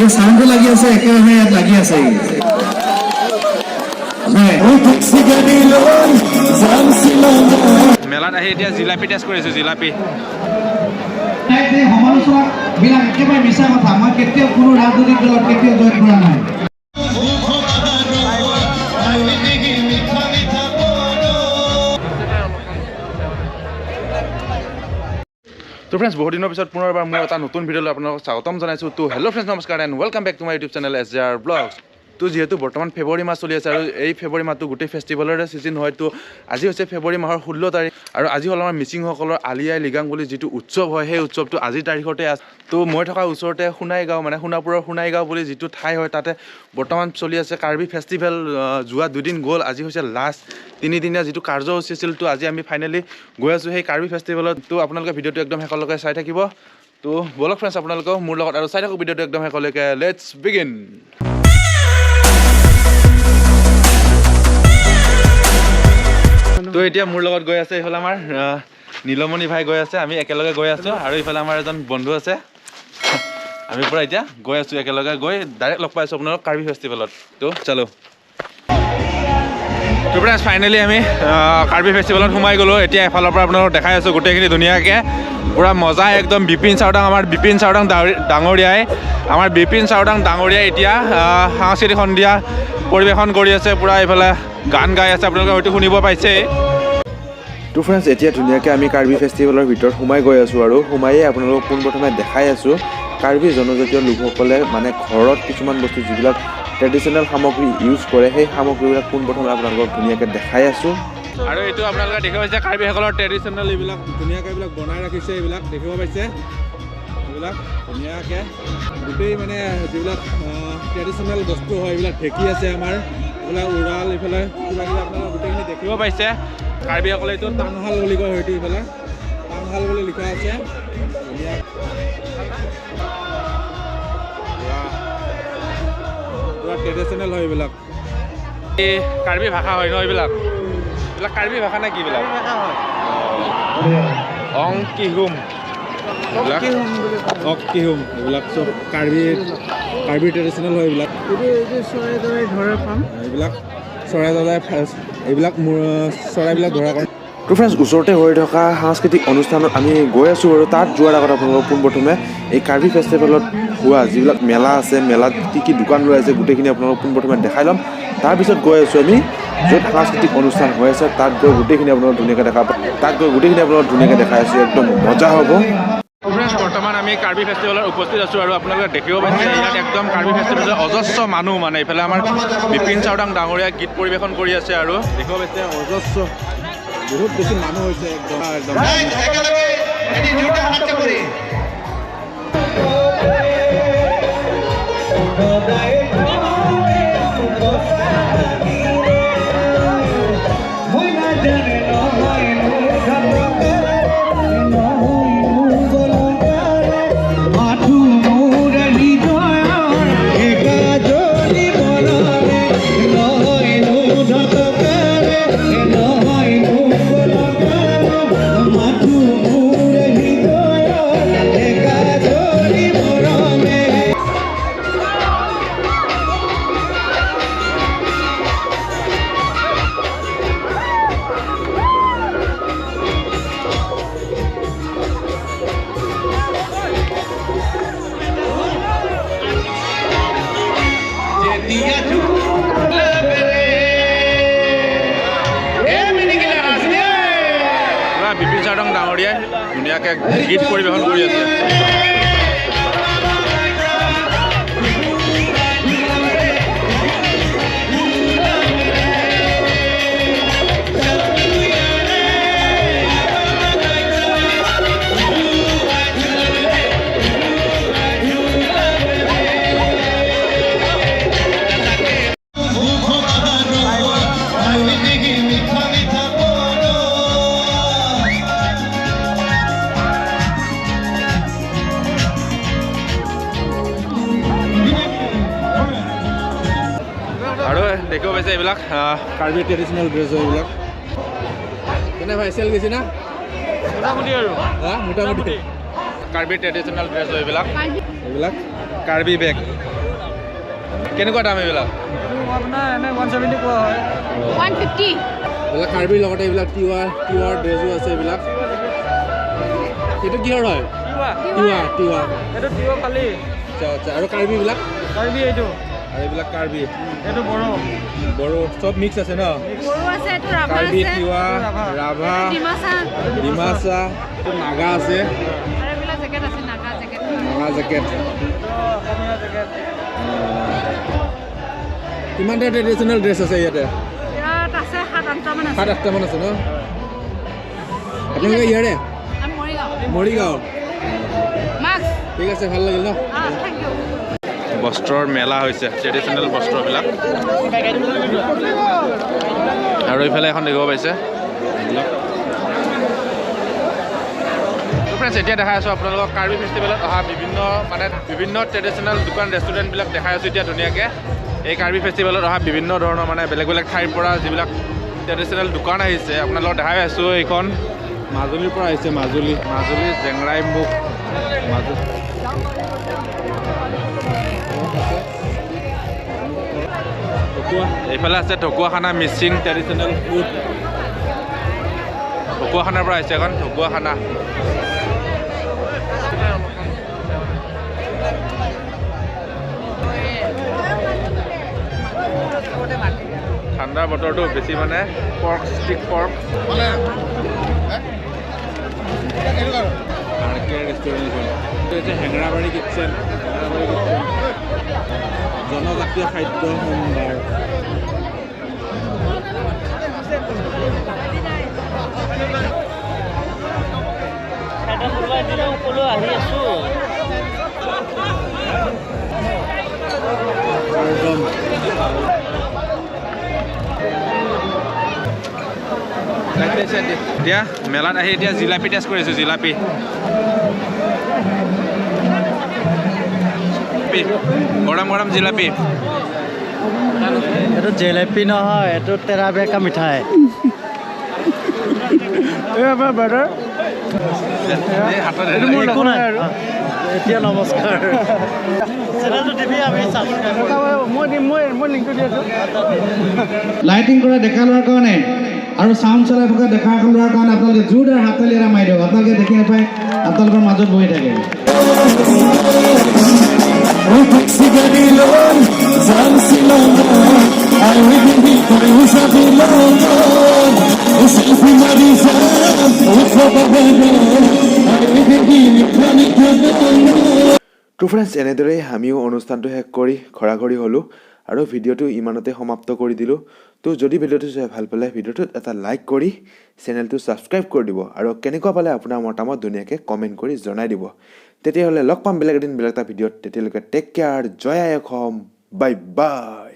এই চাউণ্ডটো লাগি আছে, একেৰাহে ইয়াত লাগি আছে। হয়। মেলাত আহি এতিয়া জিলাপি টেষ্ট কৰিছোঁ, জিলাপি। এই সমালোচনাবিলাক একেবাৰে মিছা কথা। মই কেতিয়াও কোনো ৰাজনৈতিক দলত কেতিয়াও জইন কৰা নাই। তো ফ্ৰেণ্ডছ, বহুত দিনৰ পিছত পুনৰ এবাৰ মোৰ এটা নতুন ভিডিঅ'লৈ আপোনালোকক স্বাগতম জনাইছোঁ। তো হেল্ল' ফ্ৰেণ্ডছ, নমস্কাৰ and welcome back to my YouTube channel S J R blogs. তো যিহেতু বৰ্তমান ফেব্ৰুৱাৰী মাহ চলি আছে আৰু এই ফেব্ৰুৱাৰী মাহটো গোটেই ফেষ্টিভেলৰে ছিজন হয়, তো আজি হৈছে ফেব্ৰুৱাৰী মাহৰ 16 তাৰিখ আৰু আজি হ'ল আমাৰ মিচিংসকলৰ আলি আই লৃগাং বুলি যিটো উৎসৱ হয়, সেই উৎসৱটো আজিৰ তাৰিখতে আছে। তো মই থকা ওচৰতে সোণাইগাঁও, মানে সোণাপুৰৰ সোণাইগাঁও বুলি যিটো ঠাই হয়, তাতে বৰ্তমান চলি আছে কাৰ্বি ফেষ্টিভেল। যোৱা দুদিন গ'ল, আজি হৈছে লাষ্ট তিনিদিনীয়া যিটো কাৰ্যসূচী আছিল। তো আজি আমি ফাইনেলি গৈ আছোঁ সেই কাৰ্বি ফেষ্টিভেলত। তো আপোনালোকে ভিডিঅ'টো একদম শেষলৈকে চাই থাকিব। তো ব'লক ফ্ৰেণ্ডছ, আপোনালোকেও মোৰ লগত আৰু চাই থাকক ভিডিঅ'টো একদম শেষলৈকে। Let's begin. তো এতিয়া মোৰ লগত গৈ আছে এইফালে আমাৰ নীলমণি ভাই গৈ আছে, আমি একেলগে গৈ আছোঁ। আৰু ইফালে আমাৰ এজন বন্ধু আছে, আমি পূৰা এতিয়া গৈ আছোঁ একেলগে, গৈ ডাইৰেক্ট লগ পাইছোঁ আপোনালোক কাৰ্বি ফেষ্টিভেলত। তো চলো। তো ফ্ৰেণ্ডছ, ফাইনেলি আমি কাৰ্বি ফেষ্টিভেলত সোমাই গ'লোঁ। এতিয়া এফালৰ পৰা আপোনালোকক দেখাই আছোঁ গোটেইখিনি ধুনীয়াকৈ, পূৰা মজা একদম। বিপিন চাওদাং, আমাৰ বিপিন চাওদাং ডাঙৰীয়াই, আমাৰ বিপিন চাওদাং ডাঙৰীয়াই এতিয়া সাংস্কৃতিক সন্ধিয়া পৰিৱেশন কৰি আছে, পূৰা এইফালে গান গাই আছে, আপোনালোকে হয়তো শুনিব পাইছেই। তো ফ্ৰেণ্ডছ, এতিয়া ধুনীয়াকৈ আমি কাৰ্বি ফেষ্টিভেলৰ ভিতৰত সোমাই গৈ আছোঁ আৰু সোমায়েই আপোনালোকক পোনপ্ৰথমে দেখাই আছোঁ কাৰ্বি জনজাতীয় লোকসকলে মানে ঘৰত কিছুমান বস্তু যিবিলাক ট্ৰেডিশ্যনেল সামগ্ৰী ইউজ কৰে, সেই সামগ্ৰীবিলাক পোনপ্ৰথমে আপোনালোকক ধুনীয়াকৈ দেখাই আছোঁ। আৰু এইটো আপোনালোকে দেখিব পাইছে কাৰ্বিসকলৰ ট্ৰেডিশ্যনেল এইবিলাক ধুনীয়াকৈ এইবিলাক বনাই ৰাখিছে, এইবিলাক দেখিব পাইছে, এইবিলাক ধুনীয়াকৈ গোটেই মানে যিবিলাক ট্ৰেডিশ্যনেল বস্তু হয় এইবিলাক ঢেঁকী আছে আমাৰ, এইবিলাক উৰাল, এইফালে কিবা কিবি আপোনালোকে গোটেইখিনি দেখিব পাইছে। কাৰ্বিসকলে এইটো তাংশাল বুলি কয়, হয়তো এইফালে তাংশাল বুলি লিখা আছে। ধুনীয়া পুৰা ট্ৰেডিশ্যনেল হয় এইবিলাক। এই কাৰ্বি ভাষা হয় ন এইবিলাক? এইবিলাক কাৰ্বি ভাষা নে কি এইবিলাক? অংকিহুম, অকিহুম, এইবিলাক চব কাৰ্বি, কাৰ্বি ট্ৰেডিশ্যনেল হয় এইবিলাক। এইবিলাক চৰাই দাদাই এইবিলাক চৰাইবিলাক ধৰাৰ কাৰণে। তো ফ্ৰেণ্ডছ, ওচৰতে হৈ থকা সাংস্কৃতিক অনুষ্ঠানত আমি গৈ আছোঁ আৰু তাত যোৱাৰ আগত আপোনালোকক পোনপ্ৰথমে এই কাৰ্বি ফেষ্টিভেলত হোৱা যিবিলাক মেলা আছে, মেলাত কি কি দোকান ওলাইছে গোটেইখিনি আপোনালোকক পোনপ্ৰথমে দেখাই ল'ম। তাৰপিছত গৈ আছোঁ আমি য'ত সাংস্কৃতিক অনুষ্ঠান হৈ আছে, তাত গৈ গোটেইখিনি আপোনালোকক ধুনীয়াকৈ দেখা পাম। তাত গৈ গোটেইখিনি আপোনালোকক ধুনীয়াকৈ দেখাই আছোঁ, একদম মজা হ'ব। ফ্ৰেণ্ডছ, বৰ্তমান আমি কাৰ্বি ফেষ্টিভেলত উপস্থিত আছোঁ আৰু আপোনালোকে দেখিব পাইছে ইয়াত একদম কাৰ্বি ফেষ্টিভেলত অজস্ৰ মানুহ, মানে এইফালে আমাৰ বিপিন চাওদাং ডাঙৰীয়া গীত পৰিৱেশন কৰি আছে আৰু দেখিব পাইছে অজস্ৰ বহুত বেছি মানুহ হৈছে একদম একদম। পুৰা বিপিন চাওদাং ডাঙৰীয়াই ধুনীয়াকৈ গীত পৰিৱেশন কৰি আছে। আৰু দেখিব পাইছে এইবিলাক কাৰ্বি ট্ৰেডিশ্যনেল ড্ৰেছ হয় এইবিলাক। কেনে ভাই চেল গৈছে না? মোটামুটি আৰু। হা, মোটামুটি। কাৰ্বি ট্ৰেডিশ্যনেল ড্ৰেছ হয় এইবিলাক। এইবিলাক কাৰ্বি বেগ। কেনেকুৱা দাম এইবিলাক? আপোনাৰ এনে 170 কোৱা হয়। 150। এইবিলাক কাৰ্বিৰ লগতে এইবিলাক তিৱাৰ ড্ৰেছো আছে এইবিলাক। এইটো কিহৰ হয়? তিৱা। তিৱা। এইটো তিৱা পালি। আচ্ছা আচ্ছা, আৰু কাৰ্বিবিলাক? কাৰ্বি এইটো। আৰু এইবিলাক কাৰ্বি। এইটো বড়ো। বড়ো, চব মিক্স আছে ন? বড়ো আছে, এইটো ৰাভা কাৰ্বি, আছে। তিৱা, ৰাভা, ডিমাচা। ডিমাচা, এইটো নাগা আছে। আৰু এইবিলাক জেকেট আছে, নাগা জেকেট। নাগা জেকেট। এইটো অসমীয়া জেকেট। কিমানটা ট্ৰেডিশ্যনেল ড্ৰেছ আছে ইয়াতে? ইয়াত আছে 7-8টামান আছে। 7-8টামান আছে ন? আপোনালোকে ইয়াৰে? আমি মৰিগাঁও। মৰিগাঁও। মাস্ক। ঠিক আছে, ভাল লাগিল ন? অঁ, thank U. বস্ত্ৰৰ মেলা হৈছে, ট্ৰেডিশ্যনেল বস্ত্ৰবিলাক। আৰু এইফালে এখন দেখিব পাইছে। ফ্ৰেণ্ডছ, এতিয়া দেখাই আছোঁ আপোনালোকক কাৰ্বি ফেষ্টিভেলত অহা বিভিন্ন মানে বিভিন্ন ট্ৰেডিশ্যনেল দোকান ৰেষ্টুৰেণ্টবিলাক দেখাই আছোঁ এতিয়া ধুনীয়াকৈ। এই কাৰ্বি ফেষ্টিভেলত অহা বিভিন্ন ধৰণৰ মানে বেলেগ বেলেগ ঠাইৰ পৰা যিবিলাক ট্ৰেডিশ্যনেল দোকান আহিছে, আপোনালোকক দেখাই আছোঁ। এইখন মাজুলীৰ পৰা আহিছে, মাজুলী, মাজুলী জেংৰাই মুখ, মাজুলী। এইফালে আছে ঢকুৱাখানা মিচিং ট্ৰেডিশ্যনেল ফুড। ঢকুৱাখানাৰ পৰা আহিছে এখন, ঢকুৱাখানা। ঠাণ্ডা বতৰটো বেছি মানে পৰ্ক ষ্টিক, পৰ্ক। আৰ কে ৰেষ্টুৰেণ্ট এইখন। এইটো হৈছে হেঙেৰাবাৰী কিটচেন, হেঙেৰাবাৰী কিটচেন, জনজাতীয় খাদ্য সম্ভাৰ। এতিয়া মেলাত আহি এতিয়া জিলাপি টেষ্ট কৰিছোঁ, জিলাপি। গৰম গৰম জিলাপি। এইটো জেলেপি নহয়, এইটো তেৰাবেকা মিঠাই। একো নাই এতিয়া, নমস্কাৰ। চেনেলটো দিবি, আমি ছাবস্ক্ৰাইব। মই দিম, মই লিংকটো দি আছোঁ। লাইটিং কৰা ডেকা ল'ৰাৰ কাৰণে আৰু চাউণ্ড চলাই থকা ডেকা ল'ৰাৰ কাৰণে আপোনালোকে জোৰদাৰ হাততালি এটা মাৰি দিয়ক। আপোনালোকে দেখি নাপায়, আপোনালোকৰ মাজত বহি থাকে। তো ফ্ৰেণ্ডছ, এনেদৰেই আমিও অনুষ্ঠানটো শেষ কৰি ঘৰাঘৰি হ'লোঁ আৰু ভিডিঅ'টো ইমানতে সমাপ্ত কৰি দিলোঁ। তো যদি ভিডিঅ'টো চাই ভাল পালে, ভিডিঅ'টোত এটা লাইক কৰি চেনেলটো ছাবস্ক্ৰাইব কৰি দিব আৰু কেনেকুৱা পালে আপোনাৰ মতামত ধুনীয়াকৈ কমেণ্ট কৰি জনাই দিব। তেতিয়াহ'লে লগ পাম বেলেগ এদিন বেলেগ এটা ভিডিঅ'ত। তেতিয়ালৈকে টেক কেয়াৰ, জয় আই অসম, বাই বাই।